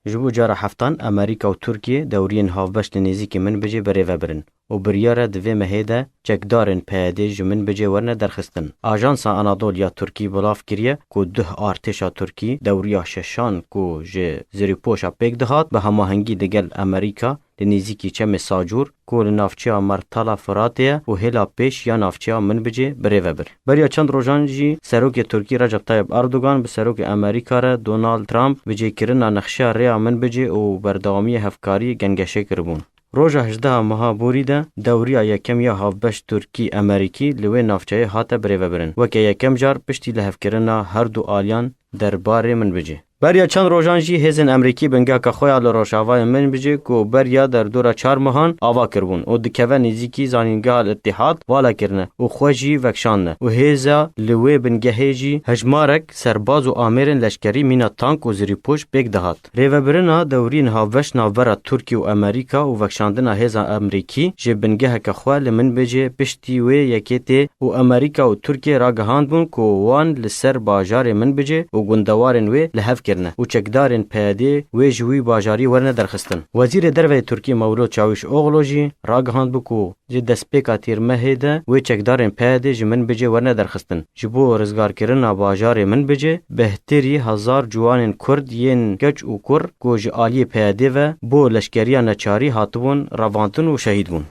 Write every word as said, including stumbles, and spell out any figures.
Ji bo cara heftan Amerîka û Tirkiye dewriyên havbeş li nêzîkî Minbicê birêve birin û biryar e di vê mehê de çekdarên P Y D'ê ji Minbicê werne derxistin. Ajansa Anadol ya Tirkî belav kiriye ku duh artêşa Tirkî dewriya şeşan ku ji Zirîpoşa pêk dihat bi hemahengî digel Amerîka li nêzîkî Çemê Sacûr ku li navçeya Mertala Firatê ye û hêla pêş ya navçeya Minbicê birêve bir. Beriya çend rojan jî serokê Tirkî Recep Tayyip Erdogan bi serokê Amerîka re Donald Trump bi cêkirina nexşeya rêya Minbicê û berdewamiyê hevkariyê gengeşe kiribûn. Roja hejdeha meha Borî de dewriya yekem ya havbeş Tirkî-Amerîkî li wê navçeyê hate birêvebirin. Weke yekem car piştî lihevkirina her du aliyan derbarê Minbicê. Beriya çend rojan jî hêzên Amerîkî bingeheka xwe ya li rojavayê Minbicê ku beriya derdora çar mehan ava kiribûn û dikeve nêzîkî zanîngeha Al-Îtîhad vala kirine û xwe jî vekişandine û hêza li wê bingehê jî hejmarek serbaz û amêrên leşkerî mîna tank û zirîpoş pêk dihat. Rêvebirina dewriyên havbeş navbera Tirkî û Amerîka û vekişandina hêza Amerîkî ji bingeheke xwe li Minbicê piştî wê yekê tê û Amerîka û Tirkiye ragihandbûn ku wan li ser bajarê Minbicê û gundewarên wê li hev kirine û çekdarên P Y D'ê wê ji wî bajarî werne derxistin. Wezîrê Derve yê Tirkî Mewlût Çawîşoglu jî ragihandbû ku ji destpêka tîrmehê de wê çekdarên P Y D'ê ji Minbicê werne derxistin. Ji bo rizgarkirina bajarê Minbicê bêhtirî hezar ciwanên Kurd yên keç û kur ku ji aliyê P Y D'ê ve bo leşkeriya neçarî hatibûn revandin û şehîd bûn.